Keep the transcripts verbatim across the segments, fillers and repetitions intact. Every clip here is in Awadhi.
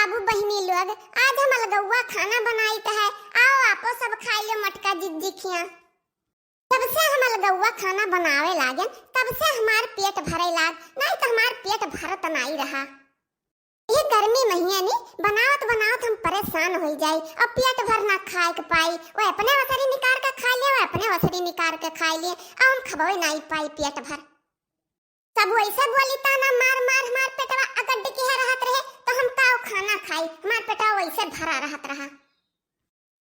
बाबू बहिनी लोग, आज हम अलगौआ खाना बनाइत है, आओ आपो सब खाइ लो मटका जिज्जी खिया। जब से हम अलगौआ खाना बनावे लागेन, तब से हमार पेट भरे लाग, नाहीं तो हमार पेट भरत नाहीं रहा। ये गर्मी महीने में बनावत बनावत हम परेशान होइ जाई, अब पेट भर ना खाए के पाई, वो अपने वसरी निकार के खाइ लिए, वो अपने वसरी निकार के खाइ लिए, अब हम खबोए नाहीं पाई पेट भर। सब वैसे बोली ताना मार मार हमार पेटवा अगड्ड किहे रहत रहे, तो हम काव खाना खाई, हमार पेटवा वैसे भरा रहत रहा।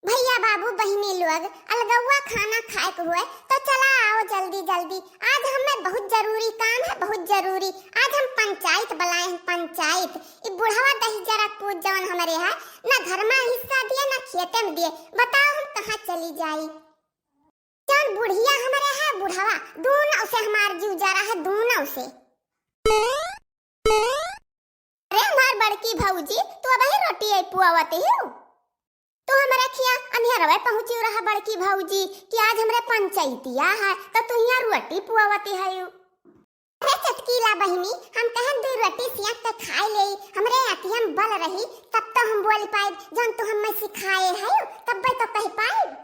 भैया बाबू बहिनी लोग, अलगौआ खाना खाए के हुए तो चला आओ जल्दी जल्दी, आज हमें बहुत जरूरी काम है, बहुत जरूरी। आज हम पंचायत बुलाए हैं, पंचायत। ई बुढ़वा दही जरा पूत जवन हमरे है, ना घर में हिस्सा दिए ना खेते में दिए, बताओ हम कहाँ चली जाई? जौन बुढ़िया हमरे है बुढ़वा, दूनौ से हमार जीव जरा है, दूनौ से। अरे हमार बड़की भौजी, तू अबही रोटी आई पुआवत हिउ? तू हमरे खिया अन्हरवे पहुँची रहा बड़की भौजी कि आज हमरे पंचायतिया है, तो तू हियाँ रोटी पुआवत है। अरे चटकीला बहिनी, हम कहेन दुइ रोटी सियक के खाइ लेई, हमरे अँखिया में बल रही, तब तो हम बोल पाइब, जौन तू हमें सिखाए है, तब्बे तो कह पाइब।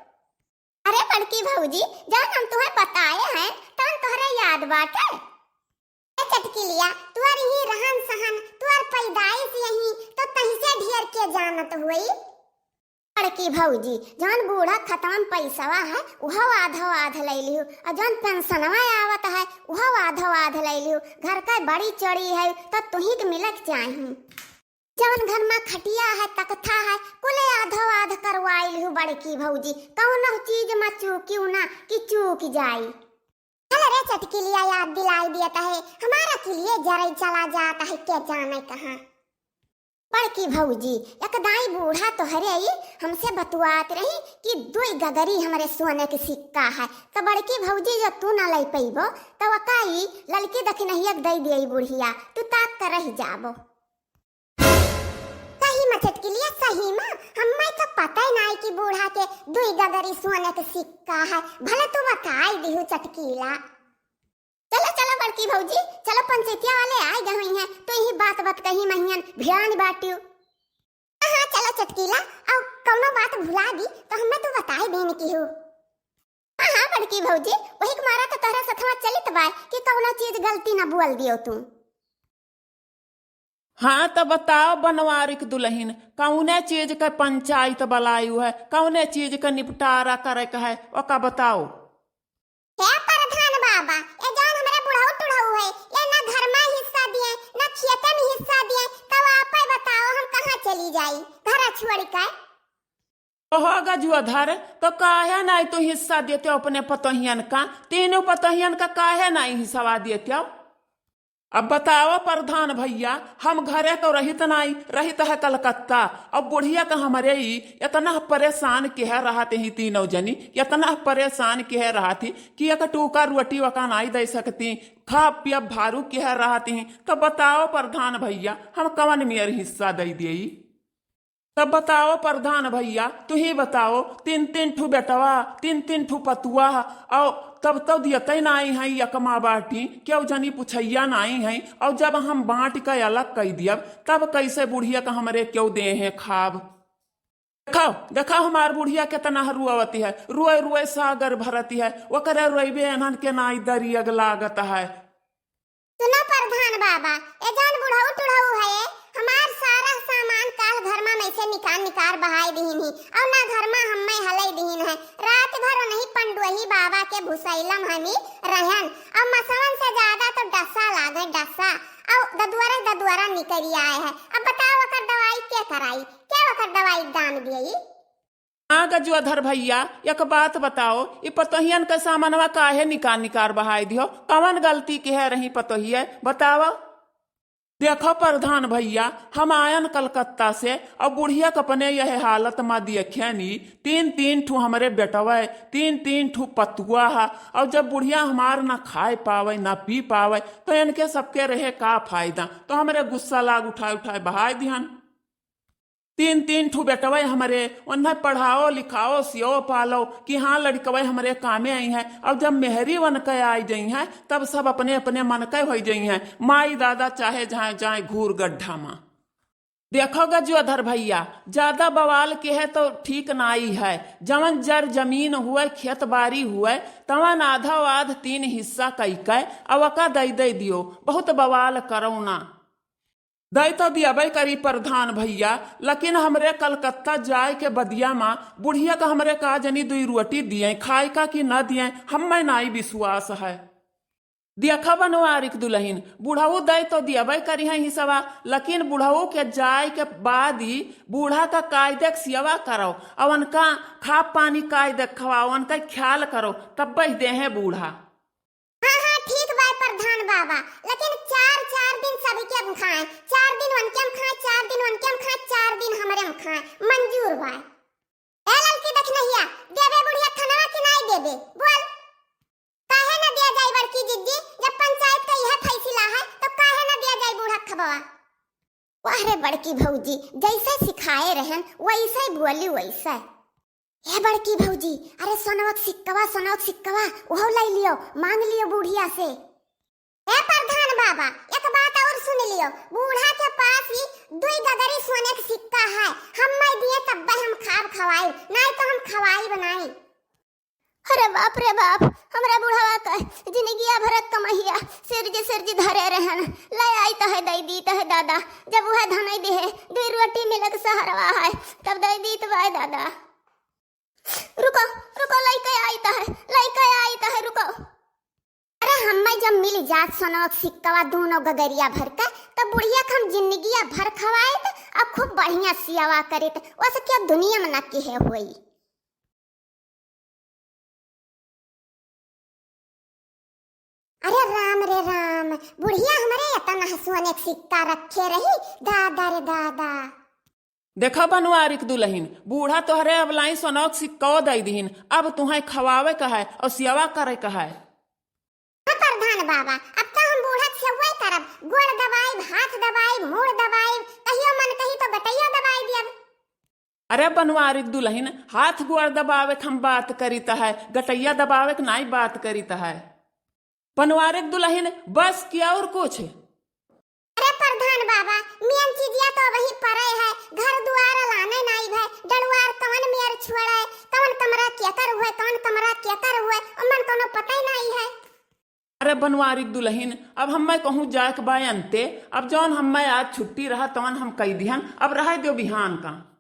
अरे बड़की भौजी, जौन हम तुहे बताए हैं, तौन तोहरे याद बाटे? ए चटकिलिया, तुअर ही रहन सहन, तुअर पैदाइश यही, तो तहिसे ढेर के जानत हुई। बड़की भौजी, जौन बूढ़ा खतवन पैसवा है, उहो आधो आध लइ लिहु, और जौन पेंशनवा आवत है, उहो आधो आध लइ लिहु। घर का बड़ी चोरी है, तो तुही के मिलक चाही। जवन घर मा खटिया है, तख्ता है, कुले आधो आध करवाइ लिहु बड़की भौजी, कौनो चीज मा चूकिउ ना कि चूक जाई। चल रे चटकिलिया, याद दिलाइ दियत है, हमारा किलिए जरई चला जात है, के जाने कहाँ। बड़की भौजी, एक दाई बूढ़ा तोहरे आई हमसे बतुआत रही कि दुई गगरी हमरे सोने के सिक्का है, तो बड़की भौजी जो तू ना लइ पइबो, तो वका ई ललकी दखिनहिया के दइ दियई बुढ़िया, तू ताक कर रह जाबो। सही मा चटकिलिया, सही मा, हम्मे तो पता ही नाई कि बूढ़ा के दुई गगरी सोने के सिक्का है, भले तू बताई दिहु चटकीला। चलो, चलो बड़की भौजी, चलो पंचैतिया वाले आइ गए हुई हैं, तो यही बात बात कही महियन भिड़ान बाटियो। हाँ, हाँ, चलो चटकीला, और कौनो बात भुला दी तो हमें तू बताई देन की हो। हाँ, हाँ बड़की भौजी, वही के मारा तो तोहरे सथवा चलित बाय कि कौनो चीज गलती ना बोल दियो तू। हाँ, त बताओ बनवारी क दुलहिन, कौने चीज क पंचायत बलायु है, कौने चीज क निपटारा करे क है, ओका बताओ। हे प्रधान बाबा, ए जौन हमरे बुढ़ऊ टुढ़ऊ है, ये ना घर में हिस्सा दिए, ना खेते में हिस्सा दिए, तब आपे बताओ हम कहाँ चली जाई घर छोड़ के? ओहो गजुआधर, तो काहे नाई तू हिस्सा देते हो अपने पतोहियन का? तीनों पतोहियन का काहे नाई हिस्सा देते हो? अब बताओ प्रधान भैया, हम घरे तो रहित नाई, रहित है कलकत्ता। अब बुढ़िया का हमरे ई इतना परेशान किहे रहत ही तीनों जनी, इतना परेशान किहे रहत ही कि एक टूका रोटी वका नाई दे सकती, खा पिया भारू किहे रहत ही। तो बताओ प्रधान भैया, हम कवन मेर हिस्सा दे देई? तब बताओ प्रधान भैया, तुही बताओ, तीन तीन ठू बेटवा, तीन तीन ठू पतुआ, और तब तो दियते नाई है यकमा बाटी, केहू जनी पुछैया नाई है, और जब हम बाँट के अलग कइ दियब, तब कैसे बुढ़िया का हमरे केहू दे हैं खाब? देखाओ, देखाओ हमार बुढ़िया केतना रुआवती है, रुए रुए सागर भरती है, ओकरे रोइबे एनहन के नाई दरियग लागत है। सुनो प्रधान बाबा, ए जौन बुढ़ऊ टुढ़ऊ है, हमार सारा सामान काल घर मा में से निकाल निकाल बहाई दिहिन ही, और ना घर मा हम्मे हलई दिहिन है। रात भर उन्हीं पंडुही बाबा के भुसैलम हमी रहन, और मसवन से ज्यादा तो डसा लागे, डसा, और ददुअरे ददुअरा निकरी आए है। अब बताओ, ओकर दवाई के कराई, के ओकर दवाई दाम दियई? हाँ गजुआधर भैया, एक बात बताओ, ई पतोहियन का सामानवा काहे निकार निकार बहाई दियो? कवन गलती किहे रही पतोहिए? बताओ। देखो प्रधान भैया, हम आयन कलकत्ता से, और बुढ़िया के अपने यह हालत मा देखे नी, तीन तीन ठू हमरे बेटवे, तीन तीन ठू पतुआ है, और जब बुढ़िया हमार ना खाए पावे, ना पी पावे, तो इनके सबके रहे का फायदा? तो हमरे गुस्सा लाग उठाए उठाए बहाई दिहन। तीन तीन ठू बेटवे हमरे, उन्हें पढ़ाओ लिखाओ सियो पालो कि हाँ लड़कवे हमरे कामे आई हैं। अब जब मेहरी वन के आई जई हैं, तब सब अपने अपने मन के होई जई हैं। माई दादा चाहे जहाँ जाए घूर गड्ढा मा। देखो गजोधर भइया, ज्यादा बवाल किहे तो ठीक नाई है। जवन जर जमीन हुए, खेत बारी हुए, तवन आधो आध तीन हिस्सा कइके अवका दइ दइ दियो। बहुत बवाल करो ना। दइ तो दियबे करी प्रधान भइया, लेकिन हमरे कलकत्ता जाए के बदिया मा बुढ़िया का हमरे का जनी दुई रोटी दिए, खाए का कि न दिए, हम्मे नाई विश्वास है। देखा बनवारिक दुलहिन, बुढ़ऊ दइ तो दियबे करिहैं हिसवा, लेकिन बुढ़ऊ के जाए के बाद ही बूढ़ा का कायदे के सियवा करो, अउ उनका खा पानी कायदे के खवाओ, उनका ख्याल करो, तब्बे देहे बूढ़ा। हाँ, हाँ, ठीक बाय प्रधान बाबा, लेकिन चार, चार दिन सभी के हम खाएं, चार दिन उनके हम खाएं, चार दिन उनके हम खाएं, चार दिन हमरे हम खाएं, मंजूर बाय। ए ललकी दखनहिया, देबे बुढ़िया खनवा कि नाई देबे? बोल। काहे न दिया जाई बड़की जिज्जी, जब पंचायत का यह फैसला है, तो काहे न दिया जाई बूढ़ा खबवा? वाह रे बड़की भौजी, जैसे सिखाए रहन, वैसे बोली वैसे। ए बड़की भौजी, अरे सोनवा के सिक्कवा, सोनवा के सिक्कवा, उहो लाई लियो, मांग लियो बुढ़िया से। ए प्रधान बाबा, एक बात और सुन लियो, बूढ़ा के पास ही दुई गगरी सोने के सिक्का है, हम्मे दिए तब्बे हम खाब खवाइब, नाई तो हम खवाइब नाई। अरे बाप रे बाप, हमरा बुढ़वा का जिंदगिया भर कमहिया सिरजी सिरजी धरे रहन, ले आई तहे दइ दी तहे दादा, जब वह धनई दिहे दुई रोटी मिलक सहरवा है, तब दइ दी तबे दादा। रुको, रुको, लइके आई तहे, लइके आई तहे, रुको। अरे हम्मे जब मिल जात सोनवा के सिक्कवा दूनो गगरिया भर के, तब बुढ़िया के हम जिंदगिया भर खवाइत, अब खूब बढ़िया सियवा करित, वैसे क्यों दुनिया में ना किहे होई। अरे राम रे राम, बुढ़िया हमरे एतना सोने के सिक्का रखे रही, दादा रे दादा। देखा बनवारिक दुलहिन, बूढ़ा तोहरे अब लाई सोनवा के सिक्कवा दइ दिहिन, अब तुहैं खवावे का है अउ सियवा करे का है। हाँ प्रधान बाबा, अब तो हम बूढ़ा के सेवई करब, गोड़ दबाइब, हाथ दबाइब, मूड़ दबाइब, कहियो मन कही तो गटइयो दबाइ दियब। अरे बनवारिक दुलहिन, हाथ गोड़ दबावे के हम बात करित है, गटइया दबावे के नाई बात करित है। बनवारिक दुलहिन, बस कि और कुछ? अरे प्रधान बाबा, मेन चीजिया तो वही परे है, घर दुआर लाने नाई भय, डलवार कवन मेर छोड़े, कवन कमरा केकर हुए, कवन कमरा केकर हुए, ओमन कोनो पता ही नाई है। अरे बनवारिक दुलहिन, अब हम्मे कहूँ जाए के बा अंते, अब जौन हम्मे आज छुट्टी रहा तवन हम कइ दिहन, अब रहे दियो बिहान का।